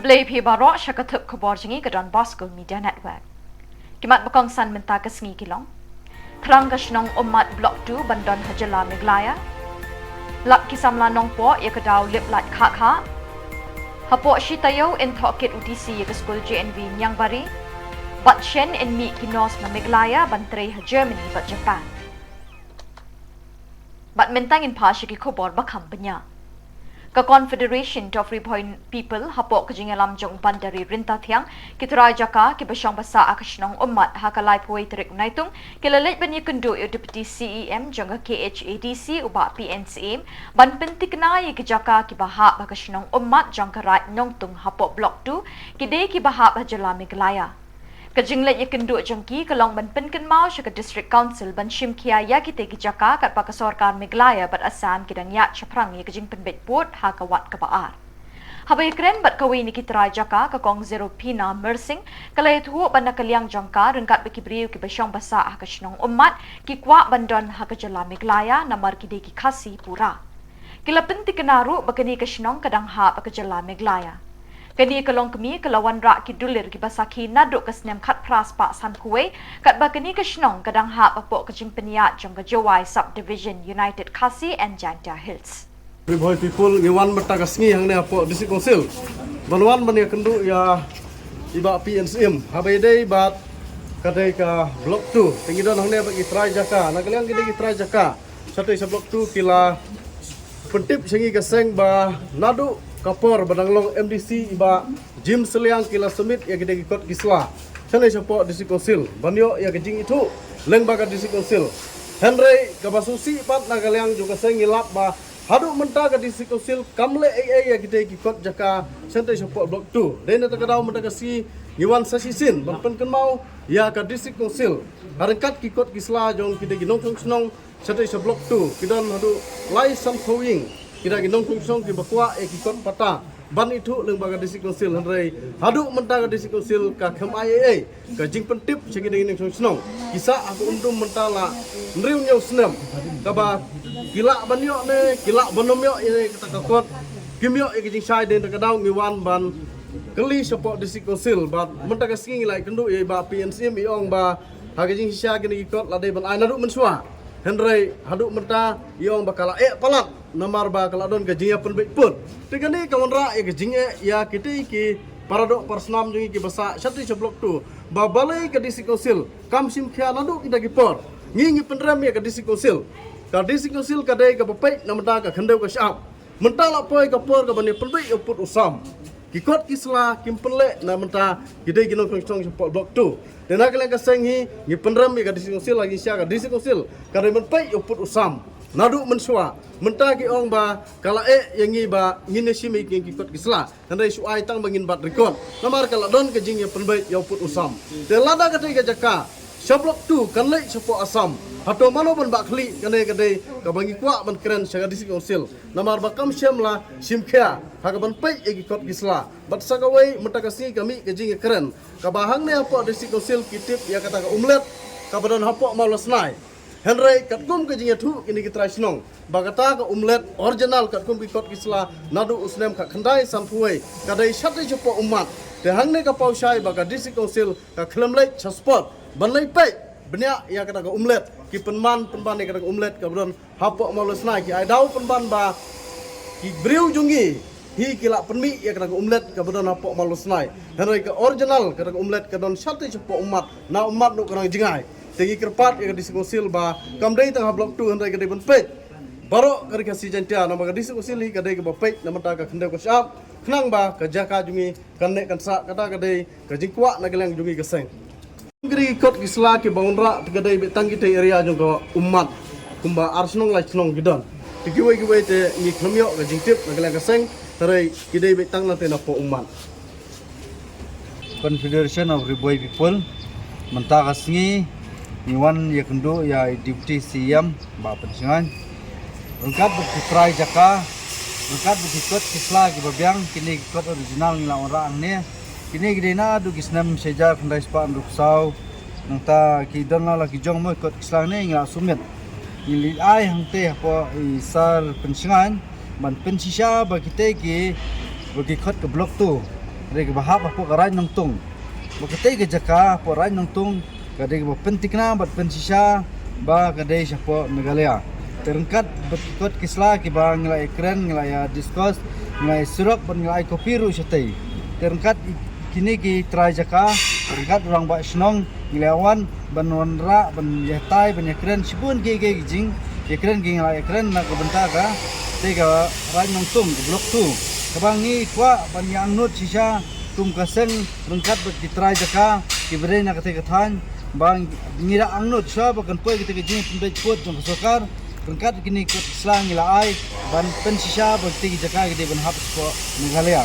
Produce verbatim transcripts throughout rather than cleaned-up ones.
Khublei phi baroh sha ka tip khubor jong ngi ka Don Bosco Media Network. Ki mat ba kongsan mynta ka sngi ki long: Thrang ka shnong Ummat Block two ban don ha jylla Meghalaya. Lap ki samla Nongpoh ïa ka daw lip light khah khah. Hapoh shi taïew yn thoh kit u DC ïa ka skul JNV Niangbari. Bad shen yn mih ki nurse na Meghalaya ban trei ha Germany bad Japan. Bad mynta ngin phai sha ki khubor ba kham bniah. Ka Confederation of Ri Bhoi People hapoh ka jingïalam jong u Bandari Ryntathiang, ki trai jaka kiba shong ba sah ha ka shnong Ummat ha ka laiphew tarik Naitung, ki la leit ban ïakynduh ïa u Deputy CEM jong ka KHADC u Bah P N Syiem ban pynthikna ïa ki jaka kiba hap ha ka shnong Ummat jong ka Raid Nongtung hapoh Block two, ki dei kiba hap ha jylla Meghalaya. Ka jingleit ïakynduh jong ki ka long ban pynkynmaw sha ka District Council ban shim khia ïa kitei ki jaka katba ka sorkar Meghalaya bad Assam ki dang ïaid shaphrang ïa ka jingpynbeit pud ha ka wat kaba ar. Haba ïakren bad kawei na ki trai jaka, ka Kong Zerupina Mersing, ka la ïathuh ba na ka liang jong ka, ryngkat bad ki briew kiba shong ba sah ha ka shnong Ummat, ki kwah ban don ha ka jylla Meghalaya namar ki dei ki Khasi pura. Ki la pynthikna ruh ba kane ka shnong ka dang hap ha ka jylla Meghalaya. Kane ka longkmie ka la wanrah ki dulir kiba sakhi naduh ka snem khatphra spah sanphew wei, katba kane ka shnong ka dang hap hapoh ka jingpynïaid jong ka Jowai Subdivision, United Khasi and Jaintia Hills. Ri Bhoi People, ngi wan mynta ka sngi hangne hapoh District Council ban wan ban ïakynduh ïa i Bah P N Syiem, haba ïadei bad ka dei ka Block two. Te ngi don hangne bad ki trai jaka, na ka liang ki dei ki trai jaka shatei sha Block two, ki la pyntip sha ngi ka seng ba naduh ka por ba dang long MDC i Bah Jim Sylliang ki la submit ïa ki dei ki kot ki sla shatei shapoh District Council ban ïoh ïa ka jingithuh lyngba ka District Council. Hynrei kaba sngewsih pat, na ka liang jong ka seng ngi lap ba haduh mynta ka District Council kam leh ei ei ïa ki dei ki kot jaka shatei shapoh Block two. Dei na kata ka daw mynta ka sngi ngi wan sa shisien ban pynkynmaw ïa ka District Council ha ryngkat ki kot ki sla jong ki dei ki nongshong shnong shatei sha Block two, ki don haduh lai sanphew ïing ki dei ki nongshong shnong kiba kwah ïa ki kot patta ban ithuh lyngba ka District Council, hynrei haduh mynta ka District Council ka khlem ai ei ei ka jingpyntip sha ki dei ki nongshong shnong. Ki sah ha ka um dum mynta la hynriew hynñiew snem, kaba ki lah ban ïoh ne ki lah ban ym ïoh ïa kata ka kot, kim ïoh ïa ka jingshai. Dei na kata ka daw ngi wan ban kylli shapoh District Council, bad mynta ka sngi ngi la ïakynduh ïa i Bah P N Syiem, i ong ba ha ka jingshisha kine ki kot la dei ban ai naduh mynshuwa. Hynrei haduh mynta i ong ba ka la eh palat namar ba ka la don ka jingïapynbeit pud. Te kane ka wanrah ïa ka jingeh ïa kitei ki paradoh parasnam jong ngi kiba sah shatei sha Block two ba balei ka District Council kam shim khia naduh kita ki por. Ngi ngi pynrem ïa ka District Council. Ka District Council ka dei kaba peit na bynta ka khyndew ka shyiap. Mynta la poi ka por kaban ïapynbeit ïa u pud u sam. Ki kot ki sla kim pynleh na bynta ki dei ki nongshong shnong shapoh Block two. Te na ka liang ka seng hi ngi pynrem ïa ka District Council, ha ka jingshisha ka District Council ka dei ban peit ïa u pud u sam naduh mynshuwa. Mynta ki ong ba ka la eh ïa ngi ba ngin ïa shim ïa ki kot ki sla. Hynrei shu ai tang ba ngin bat record namar ka la don ka jingïapynbeit ïa u pud u sam. Te lada katei ka jaka sha Block two kan leit shapoh Assam, hato mano ban bah khlieh? Kane ka dei kaba ngi kwah ban kren sha ka District Council namar ba kam shym la shim khia ha kaban peit ïa ki kot ki sla. Bad sa kawei, mynta ka sngi ka mih ka jingïakren kaba hangne hapoh District Council ki tip ïa kata ka umlet kaba don hapoh Mawlasnai. Hynrei katkum ka jingïathuh kine ki trai shnong ba kata ka umlet original katkum ki kot ki sla naduh u snem khatkhyndai sanphew wei ka dei shatei shapoh Ummat. Te hangne ka paw shai ba ka District Council ka khlem leit sha spot ban leit peit bniah ïa kata ka umlet. Ki pynman pynban ïa kata ka umlet kaba don hapoh Mawlasnai, ki ai daw pynban ba ki briew jong ngi hi ki lah pynmih ïa kata ka umlet kaba don hapoh Mawlasnai. Hynrei ka original kata ka umlet ka don shatei shapoh Ummat, na Ummat noh ka nang jngai. Te ngi kyrpad ïa ka District Council ba kam dei tang ha Block two, hynrei ka dei ban peit baroh ka Ri Khasi Jaiñtia, namar ka District Council hi ka dei kaba peit na bynta ka khyndew ka shyiap, khnang ba ka jaka jong ngi kan neh kan sah. Kata ka dei ka jingkwah na ka liang jong ngi ka seng. Ki dei ki kot ki sla kiba wanrah te ka dei beit tang kitei area jong ka Ummat, kumba ar shnong lai shnong ki don. Te kiwei kiwei te ngi khlem ïoh ka jingtip na ka liang ka seng, hynrei ki dei beit tang nangtei napoh Ummat. Confederation of Ri Bhoi People, mynta ka sngi ngi wan ïakynduh ïa i Deputy CEM Bah Pynshngaiñ. Ryngkat bad ki trai jaka, ryngkat bad ki kot ki sla kiba biang, kine ki kot original ngi la wanrah hangne. Kine ki dei naduh ki snem shihajar khyndai spah hynriewphew saw. Nangta ki don la la ki jong mo ki kot ki sla hangne ngi la submit. Ngi leit ai hangtei hapoh i Sir Pynshngaiñ ban pynshisha ba kitei ki, ba ki kot ka Block two Ka dei kaba hap hapoh ka Raid Nongtung. Ba katei ka jaka hapoh Raid Nongtung ka dei kaba pynthikna bad pynshisha ba ka dei shapoh Meghalaya. Te ryngkat bad ki kot ki sla kiba ngi la ïakren, ngi la ïa discuss, ngi la ïa surok bad ngi la ïa copy ruh shatei. Te ryngkat i-, kine ki trai jaka, ryngkat u rangbah shnong, ngi la wan ban wanrah, ban ïatai, ban ïakren shibun ki, ki, ki jing ïakren ki ngi la ïakren na ka bynta ka, te ka Raid Nongtung, ka Block two. Kaba ngi kwah ban ïa angnud shisha kum ka seng ryngkat bad ki trai jaka kiba dei na katei ka thaiñ, ba ngi da angnud shisha ba kan poi katei ka jingpynbeit pud jong ka sorkar. Ryngkat kine ki kot ki sla ngi la ai ban pynshisha ba kitei ki jaka ki dei ban hap shapoh Meghalaya.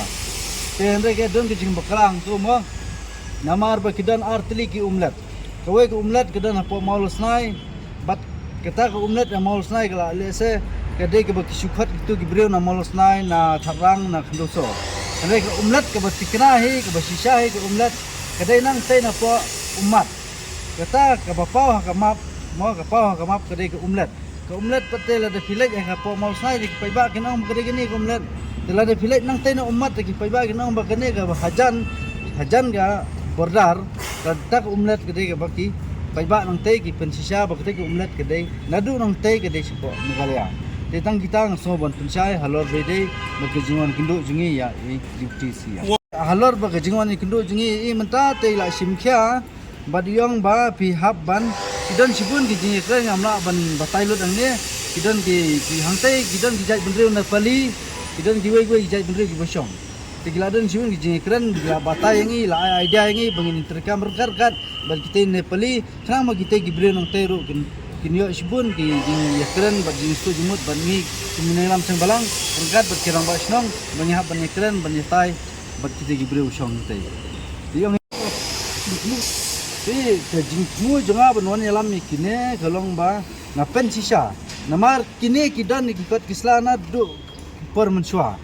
Te hynrei ka don ka jingbakla hangto mo. Namar ba ki don ar tylli ki umlet. Kawei ka umlet ka don hapoh Mawlasnai. Bad kata ka umlet na Mawlasnai ka la lehse ka dei kaba ki shu khot kito ki briew na Mawlasnai, na Thadrang, na Khyndaw Soh. Hynrei ka umlet kaba thikna hi, kaba shisha hi ka umlet, ka dei nangtei napoh Ummat. Kata kaba paw ha ka map, mo, ka paw ha ka map ka dei ka umlet. Ka umlet pat te lada phi leit hapoh Mawlasnai te ki paidbah kin ong ba ka dei kane ka umlet. Te lada phi leit nangtei na Ummat te ki paidbah kin ong ba kane ka hajan, hajan ka border, kata ka umlet ka dei kaba ki paidbah nangtei ki pynshisha ba katei ka umlet ka dei naduh nangtei ka dei shapoh Meghalaya. Te tang kita nga sngew ban pynshai halor ba dei bad ka jingwan kynduh jong ngi ïa i deputy C M. Halor ba ka jingwan kynduh jong ngi i mynta te i la shim khia. Bad i ong ba phi hap ban, ki don shibun ki jingïakren, ngam lah ban batai lut hangne. Ki don ki, ki hangtei, ki don ki jaitbynriew Nepali, ki don kiwei kiwei ki jaitbynriew kiba shong. Te ki la don shibun ki jingïakren, ki la batai ïa ngi, la ai idea ïa ngi ba ngin treikam ryngkat ryngkat bad kitei Nepali. Khnang ba kitei ki briew nongtei ruh kin, kin ïoh shibun ki jingïakren bad jingsngewthuh jingmut bad ngi, ki nongïalam seng balang ryngkat bad ki rangbah shnong ba ngi hap ban ïakren, ban ïatai bad kitei ki briew shong hangtei. Te i ong Te ka jingthmu jong nga ban wan ïalam ïa kine ka long ba nga pynshisha. Namar kine ki don ïa ki kot ki sla naduh por mynshuwa.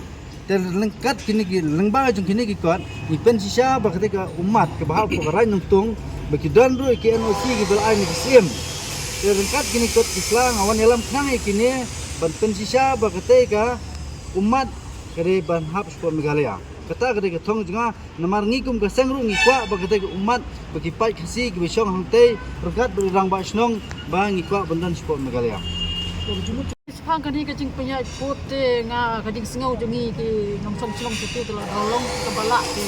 Te ryngkat kine ki, lyngba jong kine ki kot ngi pynshisha ba katei ka Ummat kaba hap hapoh ka Raid Nongtung ba ki don ruh ïa ki N O C kiba la ai na ki Syiem. Te ryngkat kine ki kot ki sla nga wan ïalam khnang ïa kine ban pynshisha ba katei ka Ummat ka dei ban hap shapoh Meghalaya. Kata ka dei ka thong jong nga. Namar ngi kum ka seng ruh ngi kwah ba katei ka Ummat ba ki paid Khasi kiba shong hangtei ryngkat bad ki rangbah shnong ba ngi kwah ban don shapoh Meghalaya. Shaphang kane ka jingpynïaid pud te nga ka jingsngew jong ngi ki nongshong shnong shatei te la long kaba lah te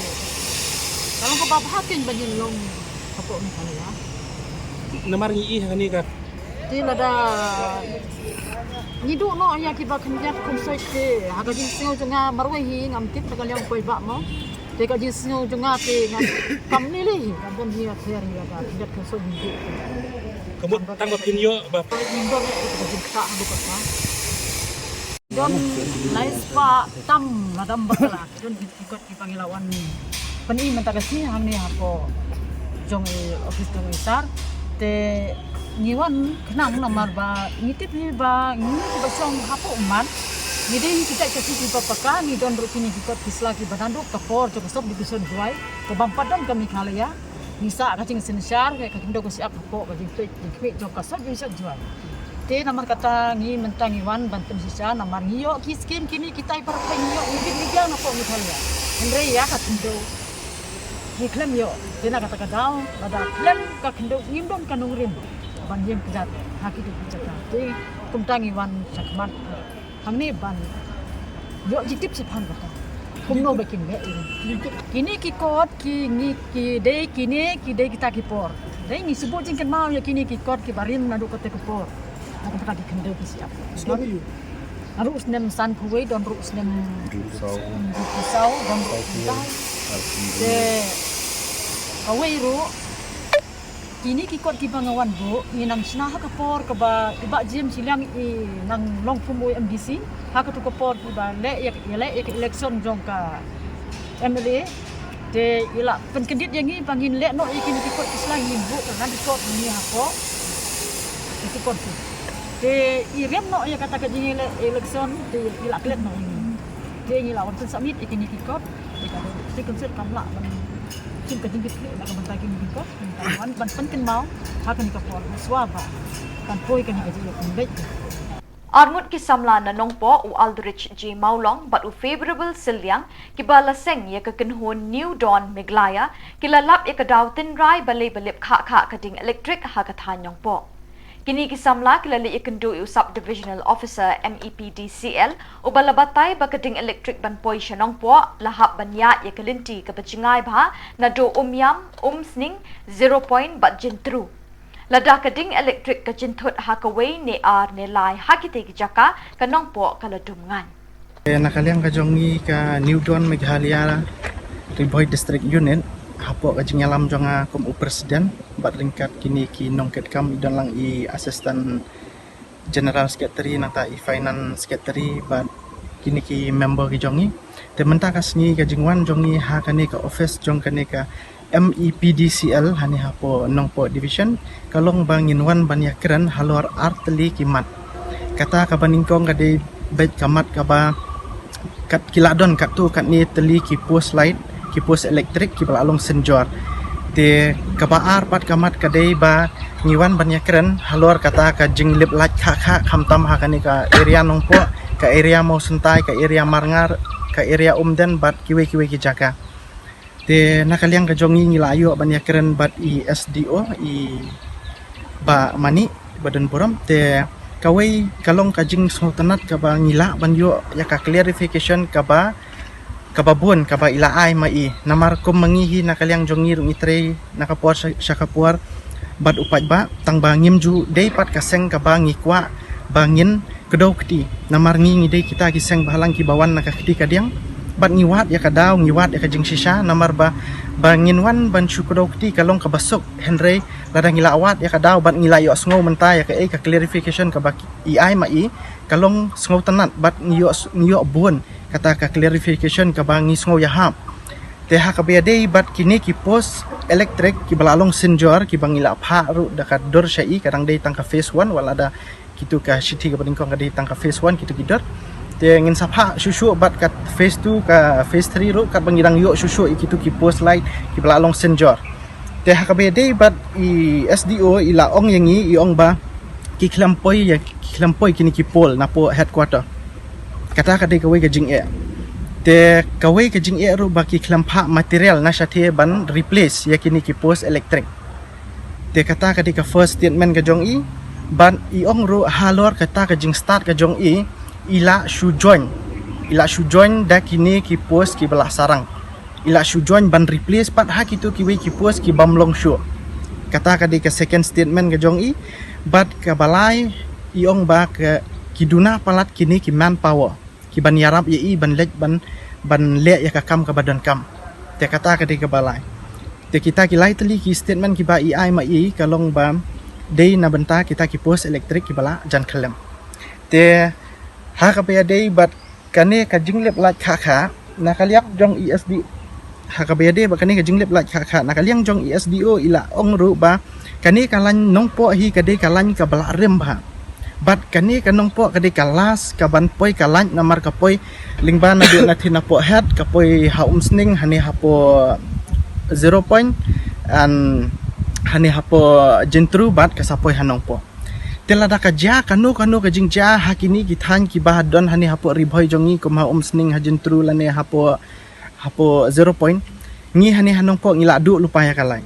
ka long kaba bha keiñ ba ngin long hapoh Meghalaya. Namar ngi i ha kane ka Te lada ngi duh noh ïa kiba khyndiat khynsoit te ha ka jingsngew jong nga marwei hi ngam tip na ka liang u paidbah mo. Te ka jingsngew jong nga te nga kam lei lei hi, kam don hi ïa ther hi lada khyndiat khynsoit hi. Ka mut tang ba phin ïoh ba Ngim don ïa ka jingktah haduh katta. Don lai spah tam lada ym bakla. Don ki kot kiba ngi la wan pyni mynta ka sngi hangne hapoh jong i office jong i sar. Te ngi wan khnang namar ba ngi tip hi ba ngi kiba shong hapoh Ummat ngi dei ki jait Khasi kiba paka, ngi don ruh kine ki kot ki sla kiba naduh ka por jong ka sub division Jowai kaba ym pat don ka Meghalaya. Ngi sah ka jingsynshar, ka khyndew ka shyiap hapoh ka jingpeit jingkhmih jong ka sub division Jowai. Te namar kata ngi mynta ngi wan ban pynshisha namar ngi ïoh ki skim kine kitai para ngi ïoh ngi bit ngi biang napoh Meghalaya. Hynrei ïa ka khyndew ngi khlem ïoh. Te na kata ka daw lada khlem ka khyndew ngim don ka nongrim ban ïeng kjat ha kito ki jaka. Te kumta ngi wan shakhmat hangne ban ïoh jingtip shaphang kata. Kumno ba kin leh ïa kine ki kot ki ngi ki dei kine ki dei kita ki por. Dei ngi shu buh jingkynmaw ïa kine ki kot kiba rim naduh kata ka por. Na ka bynta ki khyndew ki shyiap. Snem aïu? Naduh snem sanphew wei don ruh snem hynriewphew saw don ruh kynta. Te kawei ruh Kine ki kot kiba nga wan buh ngi nang shna ha ka por kaba i Bah James Shiliang i nang long kum u M D C ha katu ka por kiba leh ïa, ïaleh ïa ka election jong ka M L A. Te i la pynkyndit ïa ngi ba ngin leh noh ïa kine ki kot ki sla, ngin buh ka land record ngi hapoh ka sukor ki. Te i rem noh ïa kata ka jingïaleh election te i la klet noh ïa ngi. Te ngi la wan pynsubmit ïa kine ki kot. Te ka dei te ka suk kam lah ban shim ka jingkitkhlieh na ka bynta kine ki kot. Wan ban pynkynmaw ha kane ka por, shuwa ba kan poi kane ka jingïapynbeit. Arngut ki samla na Nongpoh, u Aldrich J Mawlong bad u Favourable Sylliang, kiba la seng ïa ka kynhun New Dawn Meghalaya, ki la lap ïa ka daw tynrai balei ba lip khah khah ka ding elektrik ha ka thaiñ Nongpoh. Kine ki samla ki la leit ïakynduh ïa u Sub Divisional Officer M E P D C L, uba la batai ba ka ding elektrik ban poi sha Nongpoh la hap ban ïaid ïa ka lynti kaba jngai bha naduh Umiam, Umsning, Zero Point bad Jyntru. Lada ka ding elektrik ka jynthut ha kawei ne ar ne lai ha kitei ki jaka, ka Nongpoh ka la dum ngan. Eh, na ka liang ka jong ngi ka New Dawn Meghalaya Ri Bhoi District Unit, hapoh ka jingïalam jong nga kum u President bad ryngkat kine ki nongkitkam, i don lang i Assistant General Secretary, nangta i Finance Secretary bad kine ki member ki jong ngi. Te mynta ka sngi ka jingwan jong ngi ha kane ka office jong kane ka M E P D C L hane hapoh Nongpoh Division, ka long ba ngin wan ban ïakren halor ar tylli ki mat. Kata kaba nyngkong ka dei beit ka mat kaba kat ki la don katto katne tylli ki post light, ki post elektrik kiba la long synjor. Te kaba ar pat ka mat ka dei ba ngi wan ban ïakren halor kata ka jinglip light khah khah, khamtam ha kane ka area Nongpoh, ka area Mawsyntai, ka area Marngar, ka area Umden bad kiwei kiwei ki jaka. Te na ka liang ka jong ngi ngi la ïoh ban ïakren bad i S D O, i Bah Mani, ba don burom. Te kawei ka long ka jingsngewtynnat kaba ngi lah ban ïoh ïa ka clarification kaba, kaba bun kaba i la ai ma i. Namar kum ma ngi hi na ka liang jong ngi ruh ngi trei na ka por sha, sha ka por bad u paidbah, tang ba ngim ju dei pat ka seng kaba ngi kwah ba ngin kdew kti. Namar ngi ngi dei kita ki seng bhalang kiba wan na ka kti ka diang. Bad ngi wad ïa ka daw, ngi wad ïa ka jingshisha, namar ba, ba ngin wan ban shu kdew kti ka long kaba suk. Hynrei lada ngi la wad ïa ka daw bad ngi la ïohsngew mynta ïa kaei ka clarification kaba i ai ma i, ka long sngewtynnat bad ngi ïoh, ngi ïoh bun kata ka clarification kaba ngi sngew ïahap. Te ha kaba ïadei bad kine ki post elektrik kiba la long synjor kiba ngi la phah ruh da ka dur sha i, ka dang dei tang ka phase one, wat lada kitu ka shithi kaba nyngkong ka dei tang ka phase one kitu ki dur. Te ngin sa phah shuh shuh bad ka phase two, ka phase three ruh katba ngi dang ïoh shuh shuh ïa kitu ki post light kiba la long synjor. Te ha kaba ïadei bad i S D O i la ong ïa ngi, i ong ba ki khlem poi ïa, ki khlem poi kine ki pole napoh headquarter. Kata ka dei kawei ka jingeh. Te kawei ka jingeh ruh ba ki khlem phah material na shatei ban replace ïa kine ki post elektrik. Te kata ka dei ka first statement ka jong i. Bad i ong ruh halor kata ka jingstad ka jong i, i la shu join, i la shu join da kine ki post kiba la sarang. I la shu join ban replace pat ha kitu kiwei ki post ki bym long shuh. Kata ka dei ka second statement ka jong i. Bad kaba lai, i ong ba ka, ki duna palat kine ki manpower kiban ïarap ïa i ban leit ban, ban leh ïa ka kam kaba donkam. Te kata ka dei kaba lai. Te kita ki lai tylli ki statement kiba i ai ma i ka long ba dei na bynta kita ki post elektrik kiba la jan khyllem. Te ha kaba ïadei bad kane ka jinglip light khah khah, na ka liang jong i S D, ha kaba ïadei bad kane ka jinglip light khah khah, na ka liang jong i S D O i la ong ruh ba kane ka lain Nongpoh hi ka dei ka lain kaba la rim bha. Bad kane ka Nongpoh ka dei ka last kaban poi ka lain, namar ka poi lyngba naduh na thina poh head, ka poi ha Umsning, hane hapoh Zero Point, and hane hapoh Jyntru bad ka sa poi ha Nongpoh. Te lada ka jia kano kano ka jingjia ha kine ki thaiñ kiba ha don hane hapoh Ri Bhoi jong ngi, kum ha Umsning, ha Jyntru lane hapoh, hapoh Zero Point, ngi hane ha Nongpoh ngi la duh lypa ïa ka lain.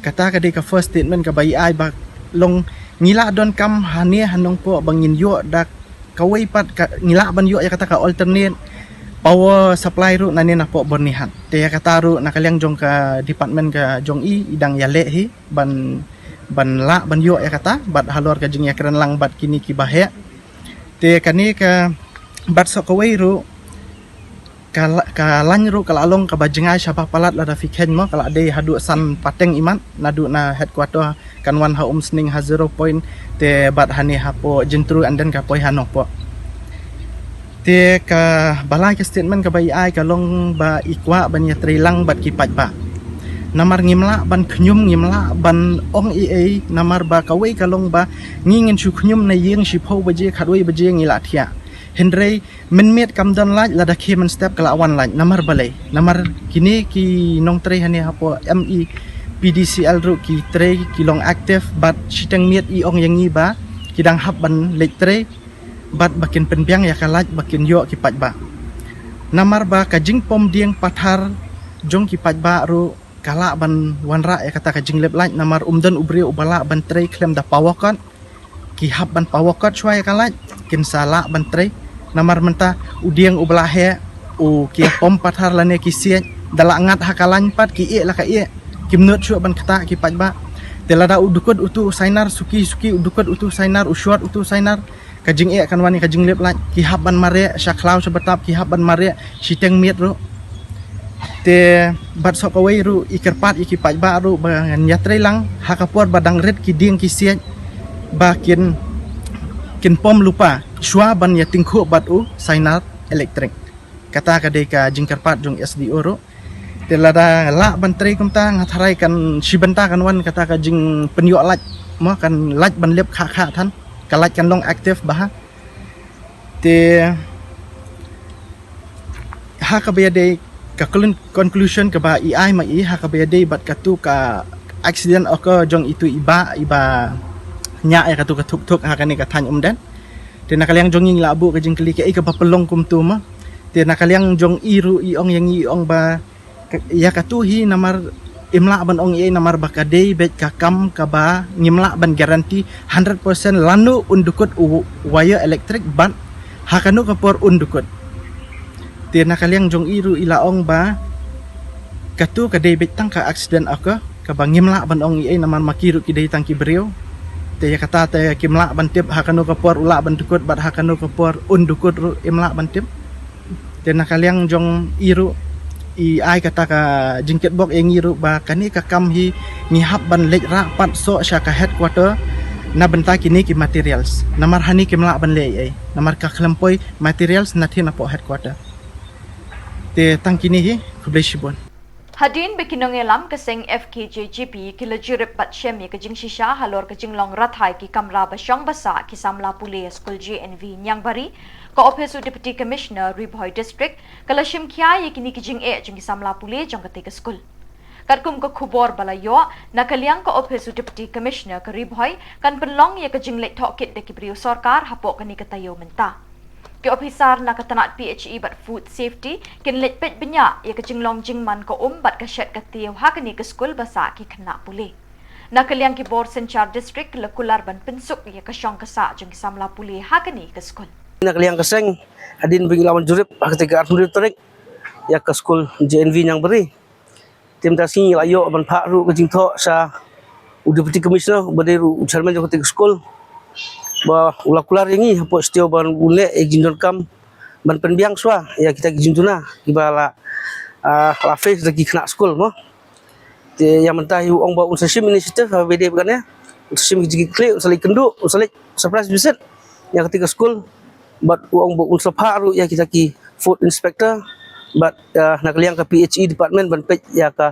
Kata ka dei ka first statement kaba i ai ba long ngi la donkam hane ha Nongpoh ba ngin ïoh da kawei pat ka, ngi lah ban ïoh ïa kata ka alternate power supply ruh nane napoh Byrnihat. Te ïa kata ruh na ka liang jong ka department ka jong i, i dang ïaleh hi ban, ban lah ban ïoh ïa kata bad halor ka jingïakren lang bad kine kiba heh. Te kane ka, bad sa kawei ruh ka la-, ka lain ruh ka la long kaba jngai shaba palat lada phi kheiñ mo, ka la dei haduh san pateng imat naduh na headquarter kan wan ha Umsning, ha Zero Point, te bad hane hapoh Jyntru, and then ka poi ha Nongpoh. Te kaba lai ka statement kaba i ai ka long ba i kwah ban ïatrei lang bad ki paidbah. Namar ngim lah ban khñium, ngim lah ban ong ei ei, namar ba kawei ka long ba ngi ngin shu khñium na ïing shiphew baje, khatwei baje ngi la thiah. Hynrei mynmiet kam don light, lada khie mynstep ka la wan light. Namar balei? Namar kine ki nongtrei hane hapoh M E P D C L ruh ki trei, ki long active, bad shiteng miet i ong ïa ngi ba ki dang hap ban leit trei. bad ba kin pynbiang ïa ka light ba kin ïoh ki paidbah. Namar ba ka jingpom dieng pathar jong ki paidbah ruh ka lah ban wanrah ïa kata ka jinglip light, namar um don u briew uba lah ban trei khlem da power cut. Ki hap ban power cut shuwa ïa ka light, kin sa lah ban trei. Namar mynta u dieng uba lah heh, u ki pom pathar lane ki siej, da lah ngat ha ka light pat ki ïeh la ka ïeh. Kim nud shuh ban ktah ki paidbah. Te lada u dukut utu u sainar, suki suki u dukut utu u sainar, u short utu u sainar, ka jingeh kan wan ïa ka jinglip light. Ki hap ban mareh sha khlaw sha batap, ki hap ban mareh shiteng miet ruh. Te bad shuh kawei ruh, i kyrpad ïa ki paidbah ruh ba ngan ïatrei lang ha ka por ba dang rit ki dieng ki siej, ba kin, kin pom lypa shuwa ban ïatyngkhuh bad u sainar elektrik. Kata ka dei ka jingkyrpad jong S D O ruh. Te lada lah ban trei kumta, nga tharai kan shi bynta kan wan kata ka jingpynïoh light, mo, kan light ban lip kha kha than, ka light kan long active bha. Te ha kaba ïadei, ka conclusion kaba i ai ma i ha kaba ïadei bad katu ka accident occur jong itu i bah iba ñiah ïa katu ka thuk thuk ha kane ka thaiñ Umden. Te na ka liang jong ngi la buh ka jingkylli kaei kaba pynlong kumtu, mo. Te na ka liang jong i ruh i ong ïa ngi, i ong ba ïa katu hi namar im lah ban ong ei, namar ba ka dei beit ka kam kaba ngim lah ban guarantee hundred percent lano un dukut u wire elektrik bad ha kano ka por un dukut. Te na ka liang jong i ruh i la ong ba katu ka dei beit tang ka accident occur, kaba ngim lah ban ong ei namar ma ki ruh ki dei tang ki briew. Te ïa kata te kim lah ban tip ha kano ka por u lah ban dukut bad ha kano ka por un dukut ruh im lah ban tip. Te na ka liang jong i ruh i ai kata ka jingkitbok ïa ngi ruh ba kane ka kam hi ngi hap ban leit rah pat shuh sha ka headquarter na bynta kine ki materials. Namar hangne kim lah ban leh ei ei namar ka khlem poi materials na thie na poh headquarter. Te tang kine hi, khublei shibun. Hadien ba ki nongïalam ka seng F K J G P ki la jurip bad shem ïa ka jingshisha halor ka jinglong rathai ki kamra ba shong ba sah ki samla pule ha skul J N V Niangbari, ka ophis u Deputy Commissioner Ri Bhoi District ka la shim khia ïa kine ki jingeh jong ki samla pule jong katei ka skul. Katkum ka khubor ba la ïoh, na ka liang ka ophis u Deputy Commissioner ka Ri Bhoi kan pynlong ïa ka jingleit tohkit da ki briew sorkar hapoh kane ka taïew mynta. Ki ophisar na ka tnat P H E bad Food Safety kin leit peit bniah ïa ka jinglong jingman ka um bad ka shet ka tiew ha kane ka skul ba sah ki khynnah pule. Na ka liang ki bor synshar district la kular ban pynsuk ïa ka shong ka sah jong ki samla pule ha kane ka skul. Na ka liang ka seng, hadien ba ngi la wan jurip ha katei ka arphew tarik ïa ka skul J N V Niangbari. Te mynta sngi la ïoh ban phah ruh ka jingthoh sha u Deputy Commissioner ba dei ruh u chairman jong katei ka skul, ba u la kular ïa ngi hapoh shuwa ban u leh ïa ka jingdonkam ban pynbiang shuwa ïa kita ki jingduna kiba la, ah, la face da ki khynnah skul, mo. Te ïa mynta hi u ong ba un sa shim initiative ha ba dei ba kane, un sa shim ki jingkitkhlieh, un sa leit kynduh, un sa leit surprise visit ïa katei ka skul. Bad u ong ba un sa phah ruh ïa kita ki food inspector bad, ah, na ka liang ka P H E department ban peit ïa ka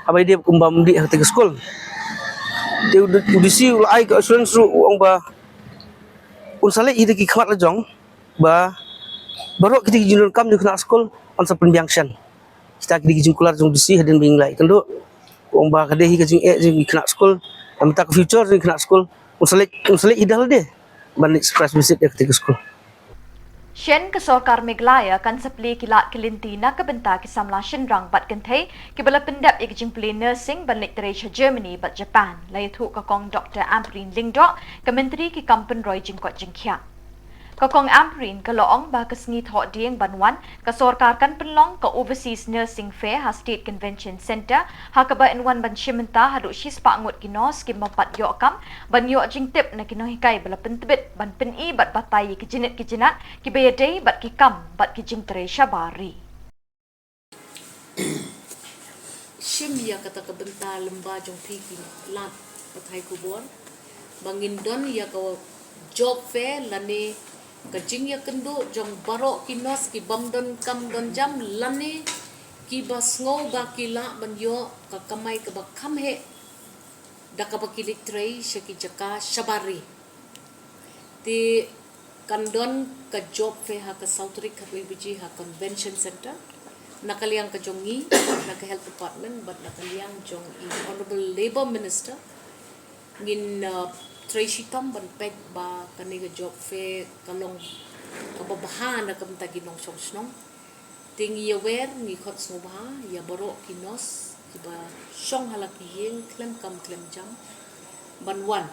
ha ba dei kumba ym dih ha katei ka skul. Te u D-, u D C u la ai ka assurance ruh, u ong ba un sa leit ïa ki khmat la jong ba baroh kita ki jingdonkam jong ki khynnah skul un sa pynbiang shen. Kita ki dei ki jingkular jong u D C hadien ba ngi la ïakynduh. U ong ba ka dei hi ka jingeh jong ki khynnah skul, namar ka future jong ki khynnah skul. Un sa leit, un sa leit hi da lade ban leit surprise visit ïa katei ka skul. Shen ka sorkar Meghalaya kan sa plie ki lad ki lynti na ka bynta ki samla shynrang bad kynthei kiba la pyndep ïa ka jingpule nursing ban leit trei sha Germany bad Japan, la ïathuh ka Kong Doctor Ampareen Lyngdoh, ka Myntri ki kam pynroi jingkoit jingkhiah. Ka Kong Ampareen ka la ong ba ka sngi thohdieng ban wan, ka sorkar kan pynlong ka Overseas Nursing Fair ha State Convention Centre, ha kaba yn wan ban shim bynta haduh shispah ngut ki nurse kiba ym pat ïoh kam, ban ïoh jingtip na ki nonghikai ba la pyntbit ban pyni bad batai ïa ki jingit ki jingat kiba ïadei bad ki kam bad ki jingtrei shabar ri. Shim ïa kata ka bynta lyngba jong phi ki lad pathai khubor ba ngin don ïa ka job fair lane ka jingïakynduh jong baroh ki nurse ki bym don kam don jam lane kiba sngew ba ki lah ban ïoh ka kamai kaba kham heh da kaba ki leit trei sha ki jaka shabar ri. Te kan don ka job fair ha ka saw tarik khatwei baje ha Convention Centre. Na ka liang ka jong ngi, na ka Health Department bad na ka liang jong i Honourable Labour Minister, ngin, uh, trei shitom ban peit ba kane ka job fair ka long kaba bha na ka bynta ki nongshong shnong. Te ngi ïawer, ngi khot sngewbha ïa baroh ki nurse kiba shong ha la ki ïing khlem kam khlem jam ban wan.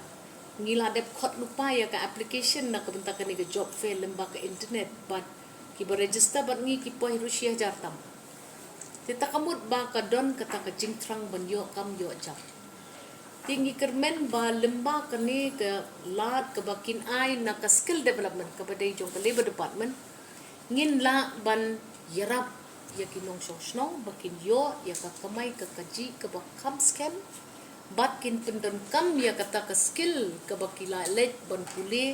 Ngi la dep khot lypa ïa ka application na ka bynta kane ka job fair lyngba ka internet, bad kiba register bad ngi ki poi ruh shi hajar tam. Te ta ka mut ba ka don kata ka jingthrang ban ïoh kam ïoh jam. Te ngi kyrmen ba lyngba kane ka lad kaba kin ai na ka skill development kaba dei jong ka Labour Department, ngin lah ban ïarap ïa ki nongshong shnong ba kin ïoh ïa ka kamai ka kajih kaba kham skhem, bad kin pyndonkam ïa kata ka skill kaba ki la leit ban pule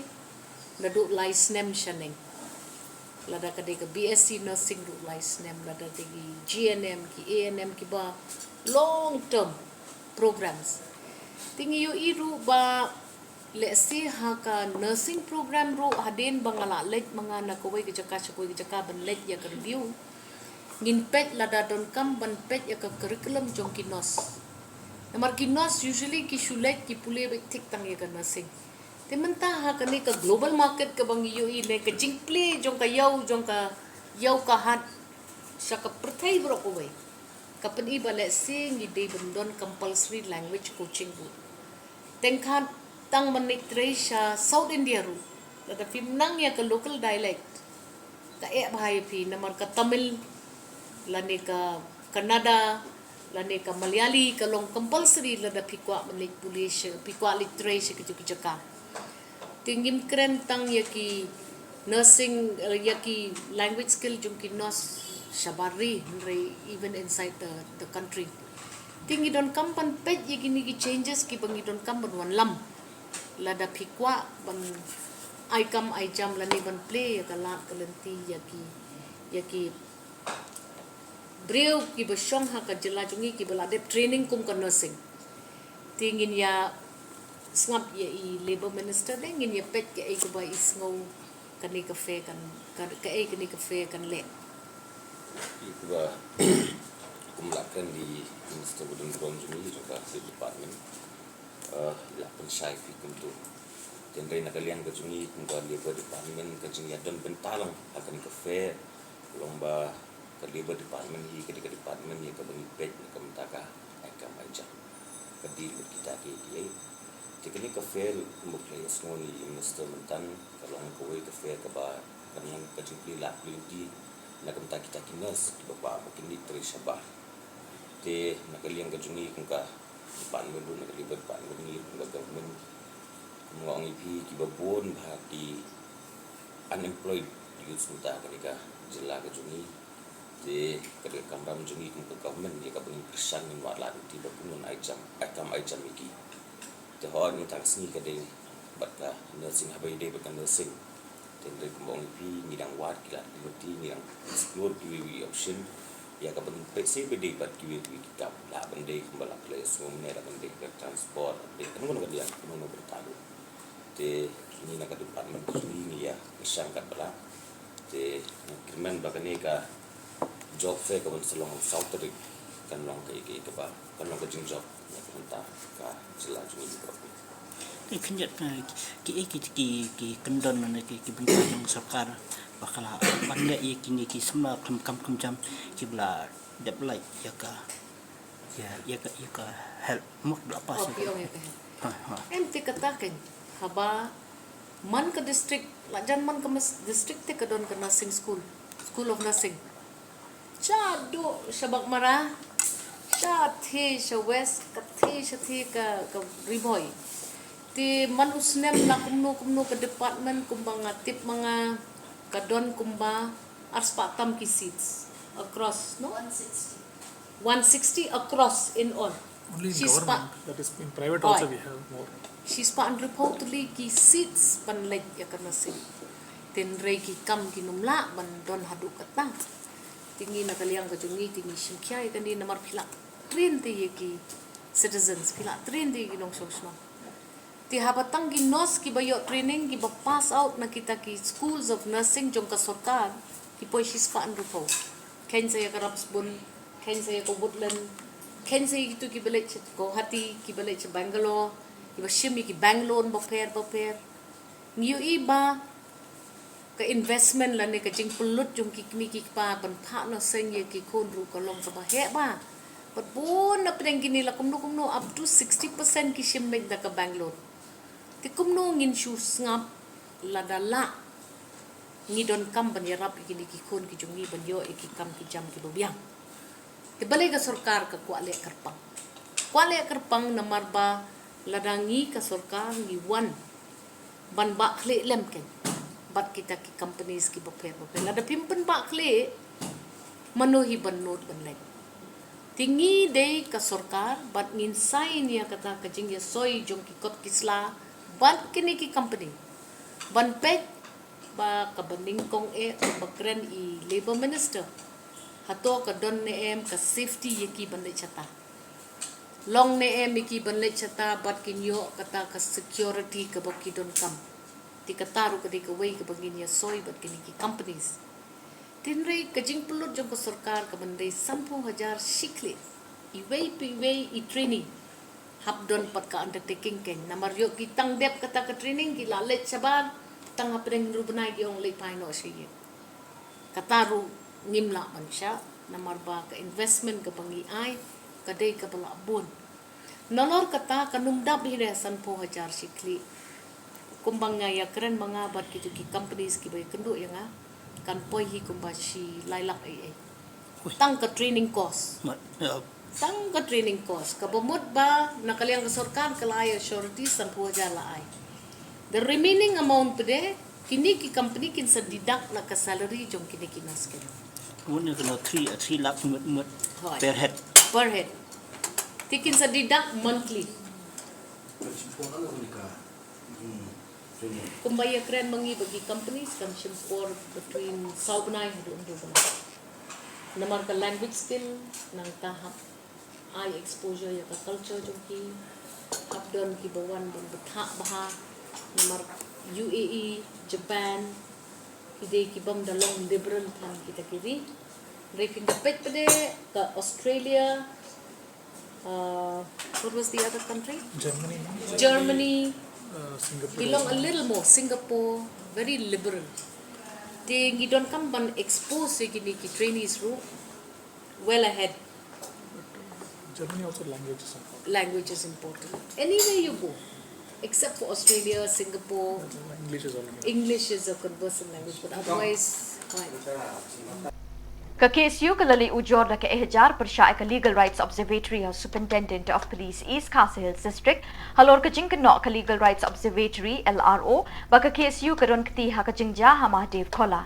naduh lai snem shaneng. Lada ka dei ka B S C nursing ruh lai snem, lada dei ki G N M, ki A N M, kiba long term programs. Te ngi ïohi ruh ba lehse ha ka nursing program ruh, hadien ba nga la leit ma nga na kawei ka jaka sha kawei ka jaka ban leit ïa ka review, ngin peit lada donkam ban peit ïa ka curriculum jong ki nurse. Namar ki nurse usually ki shu leit ki pule beit thik tang ïa ka nursing. Te mynta ha kane ka global market kaba ngi ïohi ne ka jingplie jong ka ïew, jong ka ïew ka hat sha ka pyrthei baroh kawei, ka pyni ba lehse ngi dei ban don compulsory language coaching ruh. Teng khat tang ban leit trei sha South India ruh, lada phim nang ïa ka local dialect, ka eh bha ïa phi, namar ka Tamil lane ka Kannada lane ka Malayali ka long compulsory lada phi kwah ban leit pule sha, phi kwah leit trei sha kito ki jaka. Te ngim kren tang ïa ki nursing, eh, ïa ki language skill jong ki nurse shabar ri, hynrei even inside the, the country. Te ngi donkam ban peit ïa kine ki changes kiba ngi donkam ban wanlam lada phi kwah ban ai kam ai jam lane ban plie ïa ka lad ka lynti ïa ki, ïa ki briew kiba shong ha ka jylla jong ngi kiba la dep training kum ka nursing. Te ngin ïa sngap ïa i Labour Minister de, ngin ïa peit kaei kaba i sngew kane ka fair kan, ka, kaei kane ka fair kan leh. Ïa kaba kum la kren da i Minister ba don burom jong ngi jong ka State Department, eh, la pynshai phi kumto. Te hynrei na ka liang ka jong ngi kum ka Labour Department, ka jingïadon bynta lang ha kane ka fair long ba ka Labour Department hi ka dei ka department ïa kaba ngi peit na ka bynta ka ai kam ai jam. Ka deal bad kita kiei kiei. Te kane ka fair kumba phi la ïa sngew na i Minister mynta, ka long kawei ka fair kaba kan long ka jingplie lad plie lynti na ka bynta kita ki nurse kiba kwah ba kin leit trei shabar. Te na ka liang ka jong ngi kum ka department ruh, na ka Labour Department, ngi ruh kum ka government, kum nga ong ïa phi, kiba bun bha ki unemployed youths mynta ha kane ka jylla ka jong ngi. Te ka dei ka kamram jong ngi kum ka government ïa kaba ngin pyrshang, ngin wad lad lynti ba kin ai jam, ai kam ai jam ïa ki. Te hooid mynta ka sngi ka dei bad ka nursing, haba ïadei bad ka nursing, te hynrei kumba ong ïa phi, ngi dang wad ki lad ki lynti, ngi dang explore kiwei kiwei option ïa kaba ngin peit seh ba dei bad kiwei kiwei ki kam, lah ban dei kumba la phi la ïa sngew mynne, lah ban dei ka transport, lah ban dei kano kano ka liang, kano kano ka bynta ruh. Te ngi na ka department ka jong ngi ngi ïa pyrshang katba lah. Te ngi kyrmen ba kane ka job fair kaban sa long ha u saw tarik kan long kaei kaei kaba kan long ka jingjop na ka bynta ka jylla jong ngi baroh. Te khyndiat, eh, ki, ki, ki, ki, ki kyndon ne ki, ki bynta jong sorkar ba ka la ban leh ïa kine ki samla khlem kam khlem jam kiba la dep lait ïa ka, ïa, ïa ka, ïa ka HELP, mut la pass. Oh, ïa ka, ïa ka HELP. Ha, ha. Em, te kata kan, haba man ka district, la jan man ka mas-, district te ka don ka nursing school, School of Nursing. Shaduh sha Baghmara, shathie sha West, kathie shathie ka, ka Ri Bhoi. Te man u snem la kumno kumno ka department, kumba nga tip ma nga ka don kumba arspah tam ki seats across, no? One sixty. One sixty across in all. Only in government, that is, in private also we have more. Shispah hynriewphew tylli ki seats ban leit ïa ka nursing. Te hynrei ki kam kim lah ban don haduh katta. Te ngi na ka liang ka jong ngi te ngi shim khia ïa kane namar phi la train te ïa ki citizens, phi la train te ïa ki nongshong shnong. Te haba tang ki nurse kiba ïoh training, kiba pass out na kita ki schools of nursing jong ka sorkar, ki poi shispah hynriewphew. Kheiñ sa ïa ka Rapsbun, kheiñ sa ïa ka Woodland, kheiñ sa ïa kito kiba leit sha Guwahati, kiba leit sha Bangalore, Kiba shim ïa ki bank loan bapher bapher. Ngi ïohi ba ka investment lane ka jingpynlut jong ki kmie ki kpa ban phah noh seng ïa ki khun ruh ka long kaba heh bha. Bad bun na pdeng kine la kumno kumno up to sixty percent ki shim beit da ka bank loan. Te kumno ngin shu sngap lada lah ngi donkam ban ïarap ïa kine ki khun ki jong ngi ban ïoh ïa ki kam ki jam kiba biang. Te balei ka sorkar ka kwah leh kyrpang? Kwah leh kyrpang namar ba lada ngi ka sorkar ngi wan ban bah khlieh lem kein bad kita ki companies kiba pher bapher. Lada phim pynbah khlieh, mano hi ban nud ban leit? Te ngi dei ka sorkar bad ngin sign ïa kata ka jingïasoi jong ki kot ki sla bad kine ki company ban peit ba kaba nyngkong eh ba kren i Labour Minister. Hato ka don ne em ka safety ïa ki ban leit shata? Long ne em ïa ki ban leit shata bad kin ïoh kata ka security kaba ki donkam? Te kata ruh ka dei kawei kaba ngin ïasoi bad kine ki companies. Te hynrei ka jingpynlut jong ka sorkar ka ban dei sanphew hajar shi khlieh iwei pa iwei i trainee. Hap don pat ka undertaking kein namar ïoh ki tang dep kata ka training ki la leit shabar, tang hapdeng hynriew bnai ki ong leit phai noh sha ïing. Kata ruh ngim lah ban shah namar ba ka investment kaba ngi ai ka dei kaba lah bun. Nalor kata kan ym dap hi re sanphew hajar shi khlieh. Kumba nga ïakren ma nga bad kito ki companies kiba ïakynduh ïa nga, kan poi hi kumba shi lai lak ei ei. Tang ka training course. Tang ka training course kaba mut ba na ka liang ka sorkar ka la ai surety sanphew hajar la ai. The remaining amount pat de kine ki company kin sa deduct na ka salary jong kine ki nurse kein. Mut ne kena three, three lakh mut mut per head. Per head. Te kin sa deduct monthly. Kumba ïakren ma ngi ba ki companies kan shim por between saw bnai haduh hynriew bnai. Namar ka language skill nangta hap ai exposure ïa ka culture jong ki. Hap don kiba wan ban bthah bha namar U A E, Japan ki dei kibym da long liberal than kita ki ri. Hynrei phin da peit pat de ka Australia, uh, what was the other country? Germany. Germany. Uh, Singapore. Ki long a little more, Singapore, very liberal. Te ngi donkam ban expose ïa kine ki trainees ruh well ahead. Germany also language is important. Language is important. Anywhere you go, except for Australia, Singapore, English is all. English is a conversant language, but otherwise, fine. Ka K S U ka la leit ujor da ka E Hajar pyrshah ïa ka Legal Rights Observatory ha u Superintendent of Police East Khasi Hills District halor ka jingkynnoh ka Legal Rights Observatory, L R O, ba ka K S U ka don kti ha ka jingjia ha Mahadev Khola.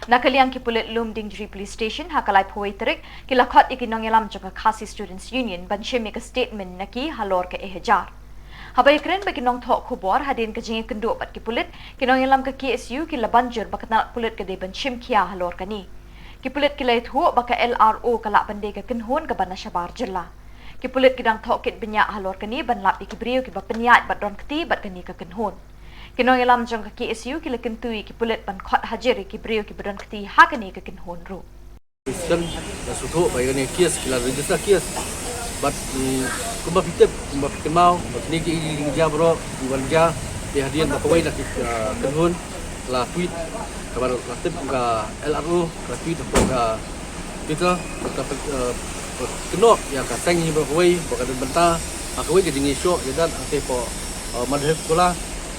Na ka liang ki pulit Lumdiengjri Police Station ha ka laiphew wei tarik ki la khot ïa ki nongïalam jong ka Khasi Students Union ban shim ïa ka statement na ki halor ka E Hajar. Haba ïakren bad ki nongthoh khubor hadien ka jingïakynduh bad ki pulit, ki nongïalam ka K S U ki la ban jur ba ka tnat pulit ka dei ban shim khia halor kane. Ki pulit ki la ïathuh ba ka L R O ka lah ban dei ka kynhun kaba na shabar jylla. Ki pulit ki dang thoh kit bniah halor kane ban lap ïa ki briew kiba pynïaid bad don kti bad kane ka kynhun. Ki nongïalam jong ka K S U ki la kyntu ïa ki pulit ban khot hajir ïa ki briew kiba don kti ha kane ka kynhun ruh. Shen la sngewthuh ba ïa kane case ki la register case. Bad, mm, kumba phi tip, kumba phi kynmaw ba kine ki jingjia baroh ki wan jia, te hadien ba kawei na ki, ah, kynhun la tweet, kaba la tip ka L R O la tweet hapoh ka Twitter, ka, eh, kynnoh ïa ka seng hi ba kawei ba ka don bynta ha kawei ka jingïashoh ïadat hangtei hapoh, eh, Madhev Khola,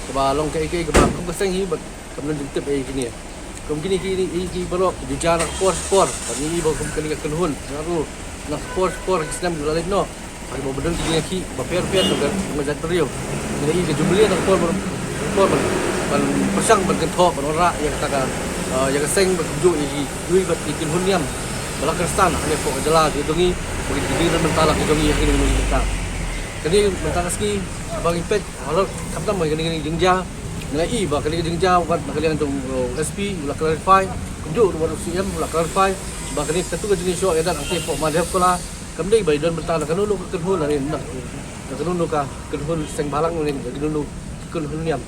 kaba long kaei kaei kaba kum ka seng hi bad kam don jingtip ïa kine. Kum kine ki, ki, ki baroh ki ju jia na ka por por. Bad ngi i ba kum kane ka kynhun, na ruh na ka por por ki snem ju la leit noh. Bad ba don ki jingïakhih bapher bapher jong ka, jong ka jaitbynriew. Ngi i ka jumlia na ka por, por ban pyrshang ban kynthoh ban wanrah ïa kata ka, ah, ïa ka seng bad kumjuh ïa ki, kiwei pat ki kynhun niam ba la kyrshan hangne hapoh ka jylla ka jong ngi, ba ki dei ban bynta la ka jong ngi ha kine ki mynta. Kane mynta ka sngi ba ngi peit halor khamtam ba kane ka jingjia, ngi la i ba kane ka jingjia wat na ka liang jong, uh, S P u la clarify, kumjuh ruh wat u C M u la clarify ba kane katu ka jingïashoh ïadat hangtei hapoh Madhev Khola kam dei ba i don bynta na kano kano ka kynhun, na, na kano kano ka kynhun seng bhalang, na kano kano ka kynhun niam.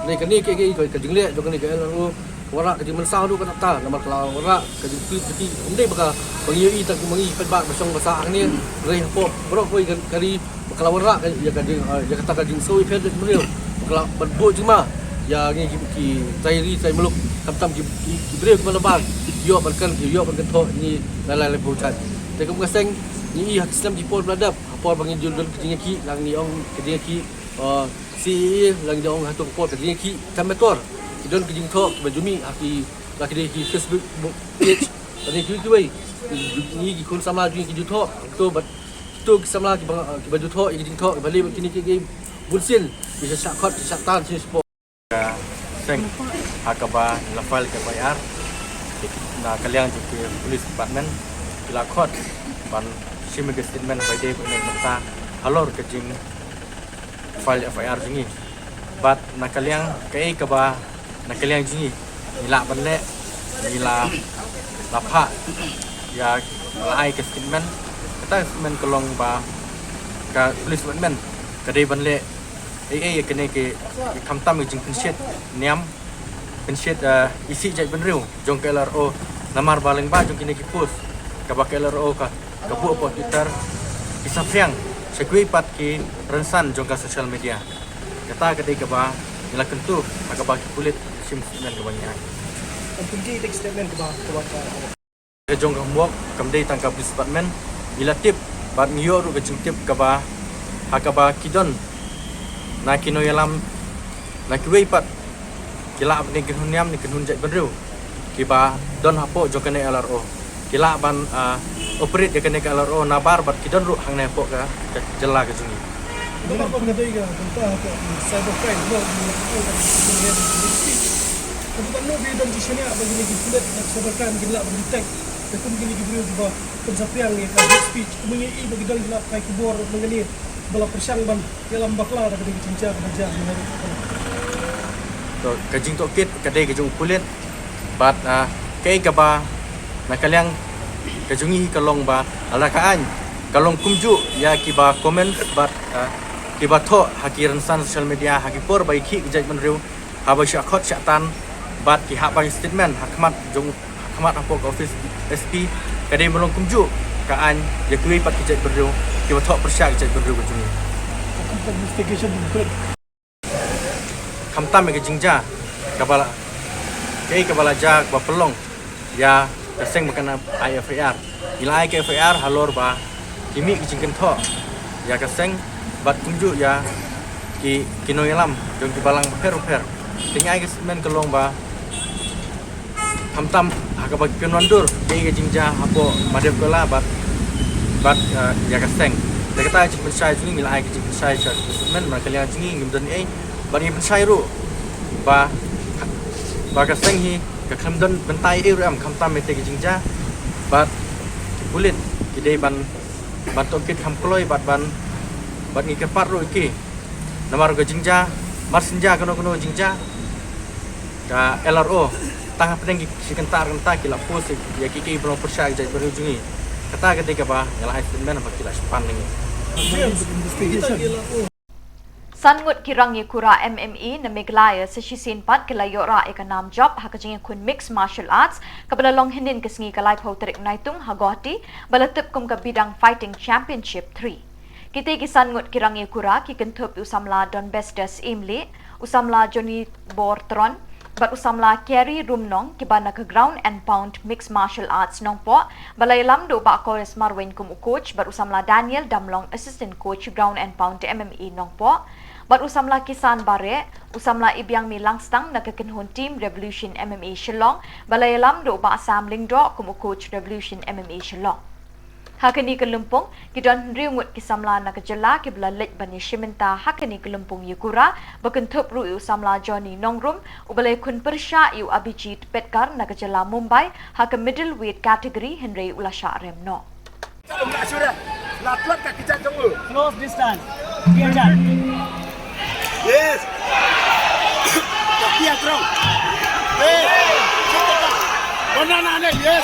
Dei kane ka, ka, ka, ka jingleh jong kane ka L R O, wanrah ka jingmynsaw haduh katta katta namar ka la wanrah ka jingtweet jong ki. Ym dei ba ka, ba ngi ïohi tang kumba ngi peit ba ba shong ba sah hangne, hynrei hapoh baroh kawei ka, ka ri ba Ka la wanrah ka, ïa ka jing, ah, ïa kata ka jingsngew ïapher jait bynriew. Ka la ban buh jingma ïa ngi ki, ki trai ri trai muluk, khamtam ki, ki, ki briew kiba nabar, ki ïoh ban kren, ki ïoh ban kynthoh ïa ngi na lai lai phew jait. Te kum ka seng ngi ïohi ha ki snem ki por ba la dep, ha por ba ngi ju don ka jingïakhih, la ngi ong ka jingïakhih, ah, C A A, la ngi ju ong hato ka por ka jingïakhih tam metor. Ki don ka jingthoh kiba ju mih ha ki, la ki dei ki Facebook page, la dei kiwei kiwei. Ngi ki khun samla jong ngi ki ju thoh, to bad to ki samla kiba, kiba ju thoh ïa ki jingthoh kiba leh bad kine ki, ki bunsien ki shah khot, ki shah tan, ki shah spot. Ka seng ha kaba la file ka F I R na ka liang jong ki police department, ki la khot ban shim ïa ka statement ba dei ban leh mynta halor ka jing file F I R jong ngi. Bad na ka liang kaei kaba na ka liang jong ngi ngi lah ban leh, ngi la, la phah ïa, la ai ka statement. Kata ka statement ka long ba ka police department ka dei ban leh ei ei ïa kane ki, ki khamtam ki jingpynshit niam, pynshit, eh, isih jait bynriew jong ka L R O. Namar ba lyngba jong kine ki post kaba ka L R O ka, ka buh hapoh Twitter, ki saphriang sha kiwei pat ki rynsan jong ka social media. Kata ka dei kaba ngi la kyntu ha kaba ki pulit shim statement kaba ngi ai. Kan pynti tek statement kaba, kaba ka Ka jong ka homework kam dei tang ka police department, ngi la tip bad ngi ïoh ruh ka jingtip kaba ha kaba ki don na ki nongïalam na kiwei pat, ki lah ban kynhun niam ne kynhun jait bynriew kiba don hapoh jong kane L R O. Ki lah ban, ah, operate ïa kane ka L R O nabar bad ki don ruh hangne hapoh ka, ka jylla ka jong ngi. Namar ba ka dei ka bynta hapoh cyber crime, no, ka bynta no ba don jingshaniah ba kine ki pulit na cyber crime ki lah ban detect. Te kum kine ki briew kiba pynsaphriang ïa ka hate speech, kumne ïa i ba ki don ki la kai khubor na kane ba la pyrshang ban ïalam bakla da ka dei ka jingjia kaba jia. To, ka jingtohkit ka dei ka jong u pulit bad, ah, kaei kaba na ka liang ka jong ngi ka long ba lada ka aiñ ka long kumjuh ïa kiba comment bad, ah, kiba thoh ha ki rynsan social media ha ki por ba ïakhih ki jait bynriew, haba shah khot shah tan bad ki hap ban statement ha khmat jong, ha khmat hapoh ka office S P, ka dei ban long kumjuh ka aiñ ïa kiwei pat ki jait bynriew kiba thoh pyrshah ki jait bynriew ka jong ngi. Investigation. Khamtam ïa ka jingjia kaba la, kaei kaba la jia kaba pynlong ïa ka seng ba kan ai F I R. Ngi la ai ka F I R halor ba ki mih ki jingkynthoh ïa ka seng bad kumjuh ïa ki, ki nongïalam jong ki balang bapher bapher. Te ngi ai ka statement ka long ba khamtam ha kaba ki pynwandur ïa ka jingjia hapoh Mawdeipur bad, bad, eh, ïa ka seng. Te kata ka jingpynshai jong ngi, ngi la ai ka jingpynshai sha ka statement, na ka liang jong ngi ngim don ei, bad ngi pynshai ruh ba, ba ka seng hi ka khlem don bynta ei ruh em khamtam ïa te ka jingjia, bad ki pulit ki dei ban, ban tohkit kham kloi bad ban, bad ngi kyrpad ruh ïa ki. Namar ka jingjia, mar shen jia kano kano jingjia, ka L R O tang hapdeng ki shi kynta ar kynta ki la post ïa ki, ki ba long pyrshah ïa ka jaitbynriew jong ngi. Kata ka dei kaba ngi la ai statement ba ki la shah pan ïa ngi. Investigation. San ngut ki rangïakura M M A na Meghalaya sa shisien pat ki la ïoh rah ïa ka nam jop ha ka jingïakhun Mixed Martial Arts kaba la long hynnin ka sngi ka laiphew tarik Naitung ha Guwahati, ba la tip kum ka Bidang Fighting Championship three. Kitei ki san ngut ki rangïakura ki kynthup ïa u samla Donbastus Imli, u samla Johnny Bortron, bad u samla Kerry Rumnong kiba na ka Ground and Pound Mixed Martial Arts Nongpoh, ba la ïalam da u Bah Chorus Marwein kum u coach bad u samla Daniel Damlong assistant coach Ground and Pound M M A Nongpoh, bad u samla Kisan Bareh, u samla Ibiangmi Langstang na ka kynhun Team Revolution M M A Shillong, ba la ïalam da u Bah Sam Lyngdoh kum u coach Revolution M M A Shillong. Ha kane ka lympung, ki don hynriew ngut ki samla na ka jylla kiba la leit ban ïashim bynta ha kane ka lympung ïakura, ba kynthup ruh ïa u samla Johnny Nongrum, uba la ïakhun pyrshah ïa u Abhijit Petkar na ka jylla Mumbai, ha ka middleweight category hynrei u la shah rem noh. Close distance. Yes. Yes. Yes.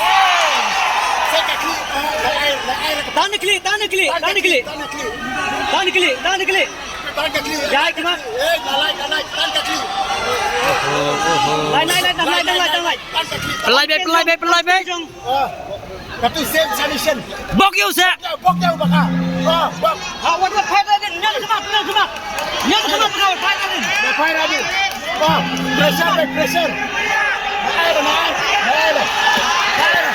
Tan kli, tan kli, tan kli. Tan kli, tan kli, tan kli. Jai kma. Lai, lai, lai, tang lai, tang lai, tang lai. Pynlait beit, pynlait beit, pynlait beit. Katu same submission. Bok ïa u seh. Bok ïa u baka. Bok, bok. Ha, wat, wat, phet, phet, phet. Fire abi. Oh, pressure, big pressure. Naik, naik, naik. Naik.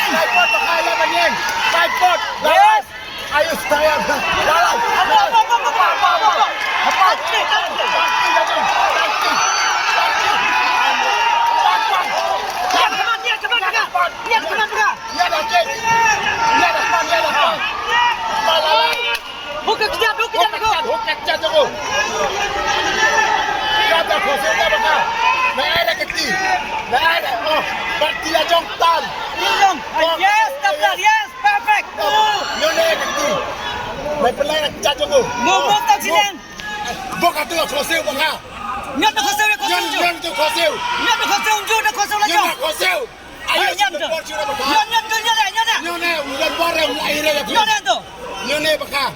Tripod, pakai lah, Bang Yeng. Tripod. Yes. Ayo, style. Jalan. Apa, apa, apa, apa, apa, apa? Apa? Tangki, tangki, tangki, tangki. Tangki. Niat kemana, niat kemana, niat kemana? Niat dah kick. Niat dah pan, niat dah pan. Jalan, jalan. Buka kejap, buka kejap, buka kejap, buka kejap, jago. Kata kosong dah baka. Naik dah keti. Naik dah. Oh, berarti lah jong tan. Jong. Yes, double, yes, perfect. Nyo ne keti. Mai pelai dah kejap jago. Move, move, tak sini. Buka tu kosong baka. Nyo tu kosong, kosong. Nyo tu kosong. Nyo tu kosong, nyo tu kosong lah jong. Nyo kosong. Ayo, nyam tu. Nyam, nyam tu, nyam, nyam, nyam. Nyam, nyam, nyam, nyam. Nyam, nyam, nyam, nyam. Nyam tu. Nyam, nyam, baka.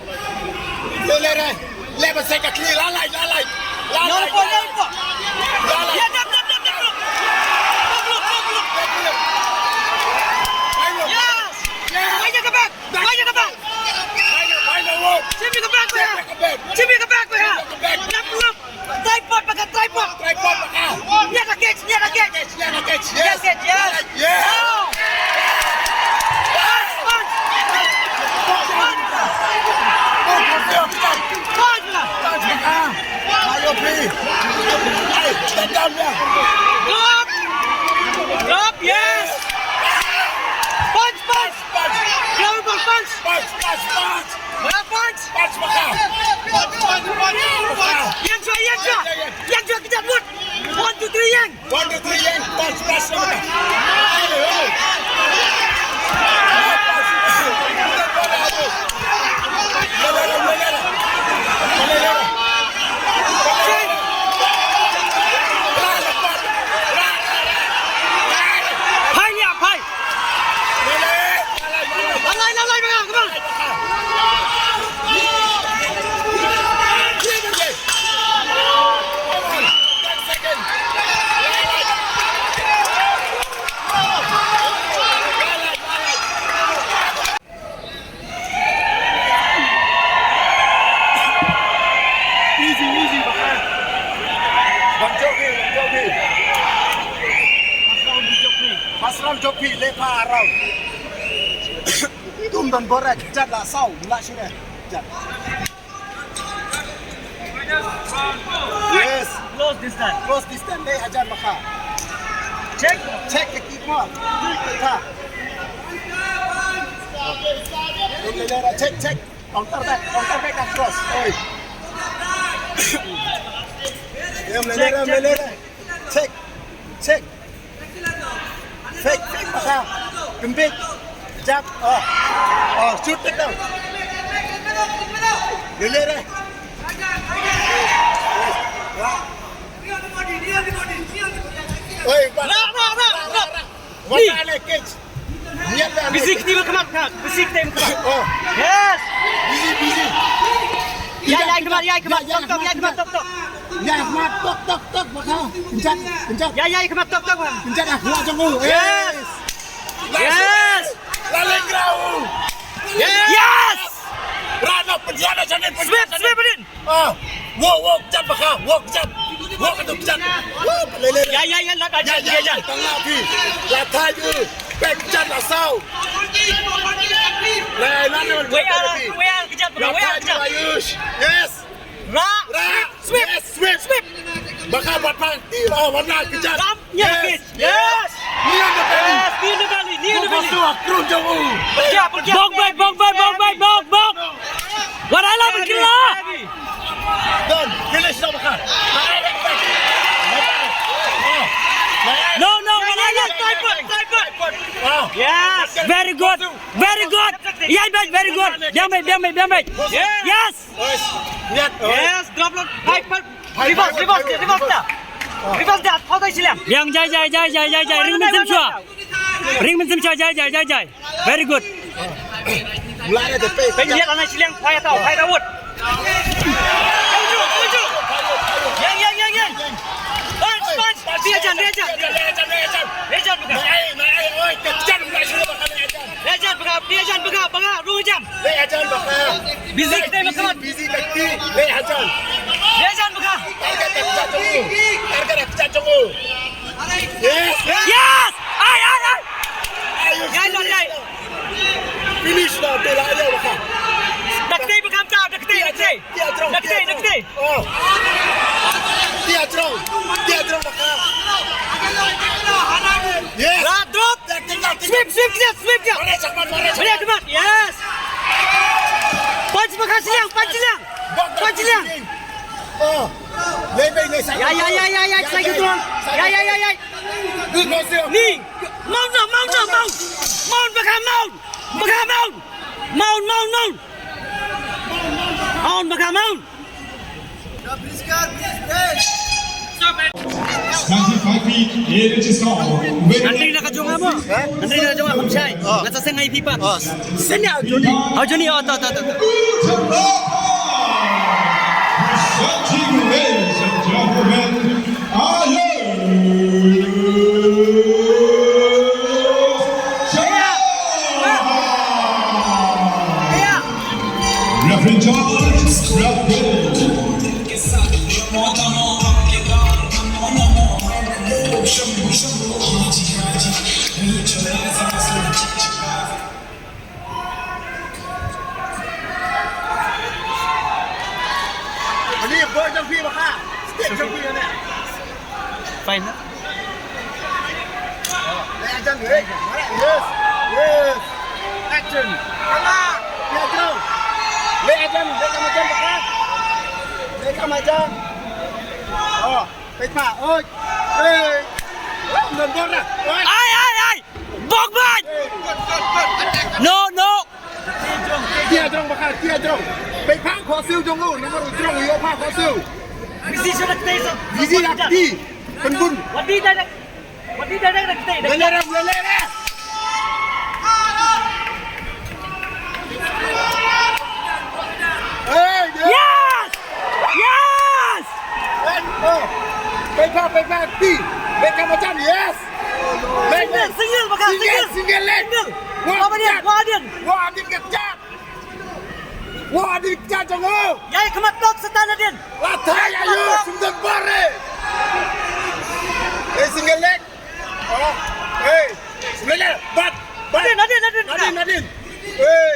Le, le, re. Le, ba, se, ka, kli, la, lai, la, lai. La, lai, la, lai. Nyam, nyam, nyam. La, lai. Ya, nyam, nyam, nyam, nyam. Look, look, look, look. Look, look. Ayo. Yes. Yes. Why you go back? Why you go back? Ayo, ayo, wo. Jimmy, go back, man. Jimmy, go back. Jimmy, go back, man. Jimmy, go back. Nyam, nyam. Tripod baka, tripod. Tripod baka. Niat dah catch, niat dah catch. Niat dah catch, yes. Niat catch, yes. Yes. Oh. Punch, punch. Punch. Punch baka. Punch baka. Ayo, Pi. Hey, stand down, yeah. Drop. Drop, yes. Punch, punch. Punch. Global punch. Punch, punch, punch. Punch. Punch baka. Yang jua, yang jua. Yang jua kejap, Mut. One, two, three, yang. One, two, three, yang. Punch, punch baka. Phai nia, phai. Lalai, lalai, baka, come on. Easy, easy, baka. Bang jop hi, bang jop hi. First round jop hi, le pa around. Tum don bor eh, jat la saw, la shuh eh. Jat. Yes. Close distance. Close distance, dei hajar baka. Check. Check ke kick mo. Check. Check, check. Counter back, counter back and cross. Oi. Em, lele, lele. Check. Check. Fake, fake baka. Kembik. Jab. Oh. Oh, shoot, take down. Lele re. Oi, ba. Ra, ra, ra, ra. Wala le catch. Busy kti ba khmat, busy kti ba khmat. Oh. Yes. Busy, busy. Ïa, ïa, khmat, ïa, khmat, tok, tok, ïa, khmat, tok, tok. Ïa, khmat, tok, tok, tok, baka. Kynjat, kynjat. Ïa, ïa, khmat, tok, tok, baka. Kynjat, ah, khmat jong u. Yes. Yes. La le grau. Yes. Yes. Rana, pynjat, jane, pynjat, sweep, jane. Sweep it in. Ah, wo, wo, kjat baka, wo, kjat. Wo, kjat, kjat. Wo, lele. Ya, ya, ya, la, la, ya, ya, ya, ya. Tang la phi. La thait u. Pek kjat la saw. La, la, la, la, wei, la, ah, phi. Wei, ah, kjat baka, la wei, ah, thait u, kjat. Ayush. Yes. Ra. Ra. Sweep. Yes, sweep. Sweep. Baka bat pang. Ti, oh, warna kjat. Ram, ya, yes. Yes. Yes. Knee on the belly. Yes, knee on the belly, knee on the belly. Baka saw, krung jong u. Pergi, pergi. Bok, bok, bok. What I love, killer. Done. Finish, no, baka. No, no, what I love. Tripod, tripod. Wow. Yes. Very good. Very good. Yeah, very, very good. Biang, biang, biang, biang. Yes. Yes. Yes, drop low. High five. Reverse, reverse, reverse da. Reverse da. How do I see? Biang, jai, jai, jai. Ring mynsiem shuwa. Ring mynsiem shuwa, jai, jai, jai, jai. Very good. Pynjah ana shiliang, phai tau, phai tau wut. Uju, uju. Yang, yang, yang, yang. Punch, punch. Dia jan, dia jan. Dia jan, dia jan. Dia jan, baka. Dia jan, baka, dia jan, baka, baka, rung jam. Busy kti ma khamtam. Busy kti. Leh hajan. Leh hajan baka. Target ka kjat jong u. Target ka kjat jong u. Yes. Yes. Ai, ai, ai. Ai, you Yai, yai, finish yai. Now. Finish now. Te la ya baka. Da kti baka ta, da kti, da kti. Tia jrong, Da kti, tia da jrong. Kti. Oh. Tia jrong. Tia jrong baka. Yes. Lah, drop. Tia, tia, tia, tia. Sweep, sweep, tia, sweep, tia. Mare, chakmat, mare, Mare, chakmat. Chakmat. Yes. Punch baka siliang, punch siliang. Bok, bok, Punch siliang. Siliang. Oh. Lei, lei, lei, side Ya, ya, control. Ya, ya, ya, side control. Ya, ya, ya, ya. Good, good, good. Ni. Mount no, mount no, mount. Mount baka mount. Baka mount. Mount, mount, mount. Mount baka mount. Seventy-five feet, eight inches tall. Hynrei na ka jong nga mo. Hynrei na ka jong nga, kham shai. Oh. Nga sa seng ai phi pat. Oh, senior Johnny. Oh, Johnny, oh, to, to, to, to. Presenting, ladies and gentlemen, are you Referee in charge, Brad Pitt. Ani, ball jong phi baka. Stick jong phi ne. Fine na. Leh hajan, hey. Yes. Yes. Action. Come on. Leh hajan. Leh hajan, leh kam hajan baka. Leh kam hajan. Oh, peit pha. Oi. Hey. Oh, non bor na. Oi. Ai, ai, ai. Bok ban. Hey. No, no. Tia jrong baka, tia jrong. Peit pha khohsiew jong u, namar u jrong u ïoh pha khohsiew. Busy sha da kti sa. Busy da kti. Pynbun. Wadi da da. Wadi da da kti. Lele re, lele re. Hey, yeah. Yes! Yes! Hey, oh. Peit pha, peit pha, kti. Peit pha macam, yes. Single, single, baka, single, single. Single leg. Single. Wah, wah, Adin, kjat. Wah, Adin. Wah, Adin kjat. Wah, Adin kjat jong u. Ïai khmat tok setan Adin. Wah, thai ayu, sumdon bor eh. Eh, single leg. Oh, eh, single leg. Bat, bat. Adin, Adin, Adin. Adin, Adin. Eh,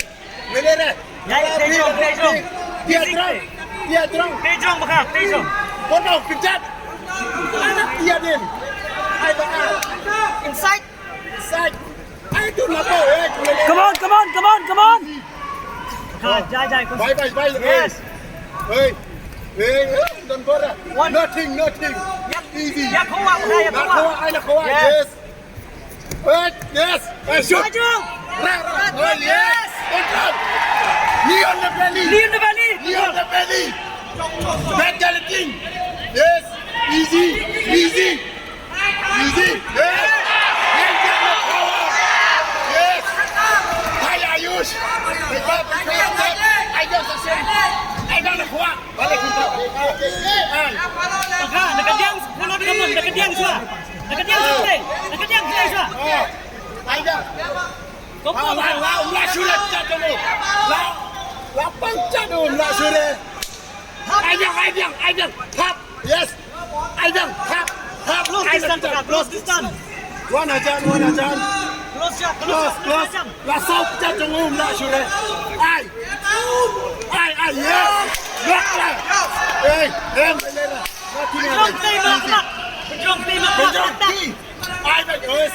single leg. Ïai, tei jrong, tei jrong. Tia jrong, tia jrong. Tei jrong baka, tei jrong. Bor kau, kjat. Tia Adin. Ai baka. Inside. Side. Ai, tu na to, eh, tu na to. Come on, come on, come on, come on. Ha, jai, jai, bye, bye, bye. Yes. Hey. Hey, hey, don't bother. One. Nothing, nothing. Yep. Easy. Ya khowa, ya khowa. Na khowa, ai na khowa. Yes. Yes. Wait, yes. Hey, shoot. Maju. Ra, ra. Oh, yes. Control. Knee on the belly. Knee on the belly. Knee on the belly. Back guillotine. Yes. Easy. Easy. Easy. Yes. Yes. Yes. Hi, Ayush. Hey, God, God, God. I don't know what. Balik kita. Hey. Baka, da ka diang, follow da ka mon, da ka diang shuwa. Da ka diang shuwa, da ka diang shuwa. Oh. Ai da. Kau la, la, la, la, shuwa, chat dulu. La, la, pang, chat dulu, la, shuwa. Ai diang, ai diang, ai diang. Tap. Yes. Ai diang, tap, tap. Close distance, close distance. Wan hajan, wan hajan. Close shot, close, close shot, close. La saw pjat jong u, la shuh re. Ai. Ai, ai, yes. Knock la. Hey, hey, Melera. Knock him out. Pynjrong kti, knock, knock. Pynjrong kti, knock, knock. Pynjrong kti. Ai, ai, yes.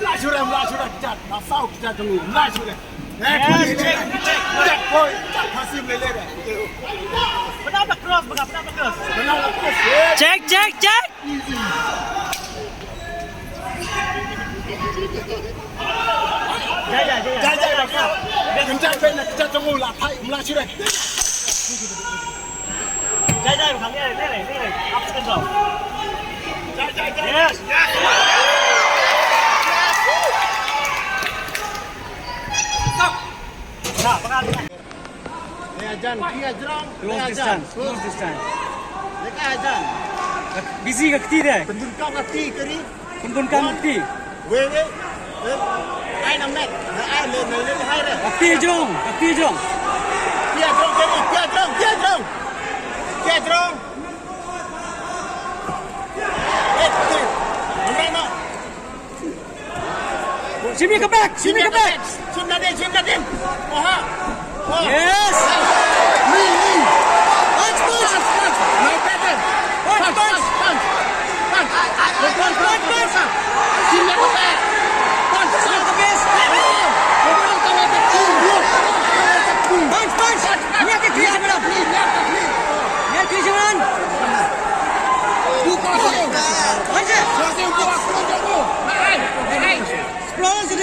La shuh re, la shuh re, pjat. La saw pjat jong u, la shuh re. Yes, check, check. Pjat, boy. Pjat, Hasim Melera. Pynap la cross, pynap la cross. Pynap la cross. Check, check, check. Jai, jai, jai, jai, jai, jai. Kynjat beit na kynjat jong u la thait, um la shuret. Jai, jai, bang, jai, jai, jai. Up second round. Jai, jai, jai. Yes. Stop. Nah, bang. Leh hajan, ki hajrong. Close distance, close distance. Leh hajan. Busy ka kti de. Pyndunkam ka kti kari. Pyndunkam ka kti. Wei, wei. Ai na met. Na ai le, na le hai re. Ka kti jrong, ka kti jrong. Ki Pia jrong, Jerry, pia jrong, pia jrong. Pia jrong. Eh, eh. Namrano. Shim ïa ka bag, shim ïa ka bag. Shim nadien, shim nadien. Oha. Oh. Yes. Ni, ni. Punch, punch. Punch, punch. My brother. Punch, punch. Punch, punch. Punch, punch. Shim ïa ka bag. Punch, punch. Punch, punch. Punch, punch. Ïa ka clear, madam. Ïa ka clear. Punch. Explosive.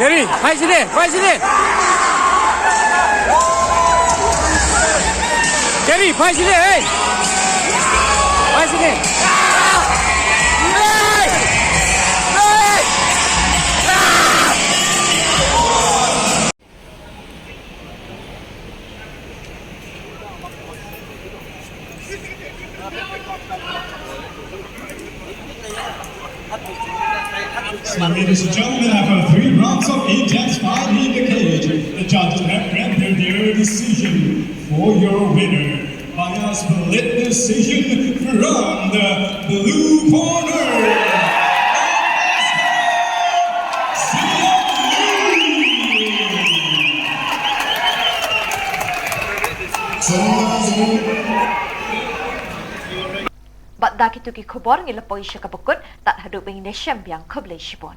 Jerry, phai shane, phai shane. Jerry, phai shane, hey. Phai shane. Hey! Hey! So, ladies and gentlemen, after three rounds of intense fight in the cage, the judges have rendered their decision for your winner by a split decision from the blue corner. Bad da kitu ki khubor ngi la poi sha kaba kut, tad haduh ba ngin ïashem biang, khublei shibun.